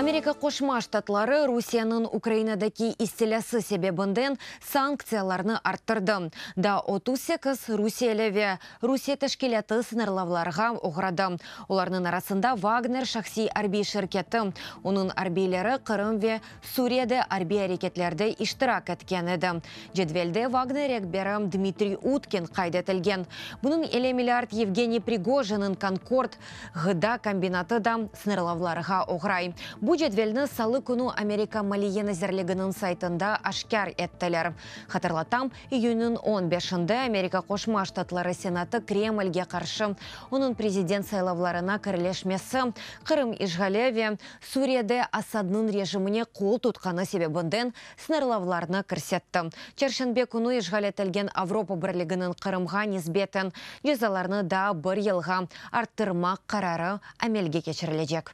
Amerika Qoşma Ştatları Rusiyeniñ Ukrainadaki istilâsı sebebinden sanktsiyalarnı arttırdı. Daa 38 rusiyeli ve Rusiye teşkilâtı sıñırlavlarğa oğradı. Olarnıñ arasında Vagner şahsiy arbiy şirketi, onıñ arbiyleri Qırım ve Suriyede arbiy areketlerde iştirak etken edi. Cedvelde Vagner rehberi Dmitriy Utkin qayd etilgen. Bunıñ ile milliard Yevgeniy Prigojinniñ Konkord ğıda kombinatı da sıñırlavlarğa oğray. Bu cedvelni salı künü Amerika Maliye nazirliginiñ saytında aşkâr ettiler. Hatırlatam, iyünniñ on beşinde Amerika Qoşma Ştatları Senatı Kremlge qarşı onıñ prezident saylavlarına kirleşmesi, Qırım işğali ve Suriyede Asadnıñ rejimine qol tutqanı sebebinden sıñırlavlarnı kirsetti. Çarşenbe künü işğal etilgen Avropa Birliginiñ Qırımğa nisbeten cezalarnı daa bir yılğa arttırmaq qararı amelge keçirilecek.